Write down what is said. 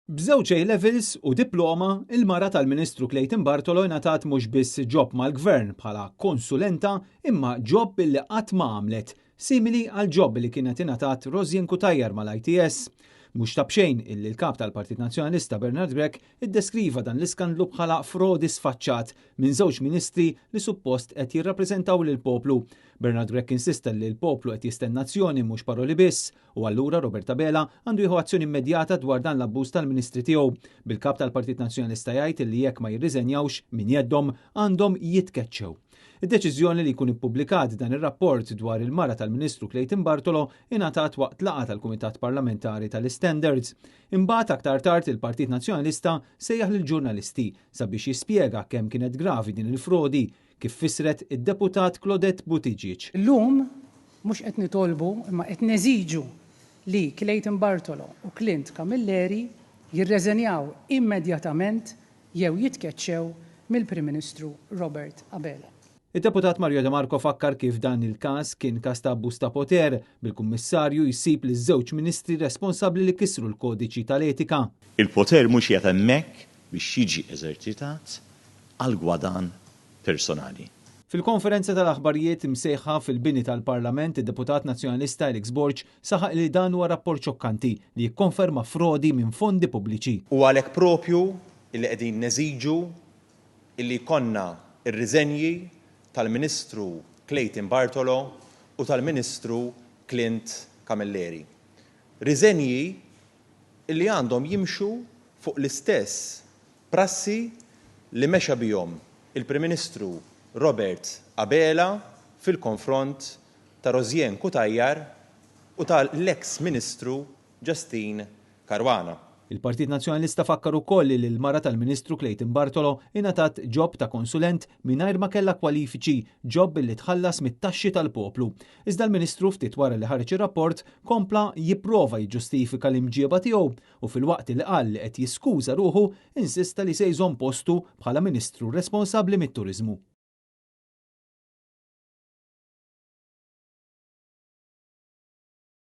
B'żewġ A-levels u diploma, il-mara tal-Ministru Clayton Bartolo ingħatat mhux biss job mal-Gvern bħala konsulenta imma job illi qatt ma għamlet, simili għal job li kienet ingħatat Rosianne Cutajar mal-ITS. Mhux ta' b'xejn illi l-kap tal-Partit Nazzjonalista Bernard Grech iddeskriva dan l-iskandlu bħala frodi sfaċċat minn żewġ ministri li suppost qed jirrappreżentaw lill-poplu. Bernard Grech insista li l-poplu qed jistenna azzjoni, mhux paroli biss, u allura Robert Abela għandu jieħu azzjoni immedjata dwar dan l-abbuż tal-ministri tiegħu. Bil-kap tal-Partit Nazzjonalista jgħid li jekk ma jirriżenjawx minn jeddhom, għandhom jitkeċċew. Id-deċiżjoni li jkun ippubblikat dan ir-rapport dwar il-mara tal-Ministru Clayton Bartolo ingħatat waqt laqgħa tal-Kumitat Parlamentari tal-Standards. Imbagħad aktar tard il-Partit Nazzjonalista sejjaħ lill-ġurnalisti sabiex jispjega kemm kienet gravi din il-frodi, kif fissret id-deputat Claudette Buttigieg. Illum mhux qed nitolbu imma qed neżiġu li Clayton Bartolo u Clint Camilleri jirreżenjaw immedjatament jew jitkeċċew mill-Prim Ministru Robert Abela. Id-deputat Mario De Marco fakkar kif dan il-każ kien każ ta' abbuż ta' poter, bil-kummissarju jsib li żewġ ministri responsabbli li kisru l-kodiċi tal-etika. Il-poter mhux qiegħed hemmhekk biex jiġi eżerċitat għal gwadann personali. Fil-konferenza tal-aħbarijiet imsejħa fil-bini tal-Parlament, id-deputat Nazzjonalista Alex Borg saħaq li dan huwa rapport xokkanti li jikkonferma frodi minn fondi pubbliċi. U għalhekk propju illi qegħdin neżiġu illi jkollna r-riżenji tal-Ministru Clayton Bartolo u tal-Ministru Clint Camilleri. Riżenji illi għandhom jimxu fuq l-istess prassi li mexa bihom il-Prim Ministru Robert Abela fil-konfront ta' Rosianne Cutajar u tal-eks Ministru Justyne Caruana. Il-Partit Nazzjonalista fakkar ukoll li l-mara tal-Ministru Clayton Bartolo ingħatat job ta' konsulent mingħajr ma kellha kwalifiċi, job li tħallas mit-taxxi tal-poplu. Iżda l-Ministru, ftit wara li ħareġ ir-rapport, kompla jipprova jiġġustifika l-imġieba tiegħu u filwaqt li qal li qed jiskuża ruħu, insista li se jżomm postu bħala Ministru responsabbli mit-turiżmu.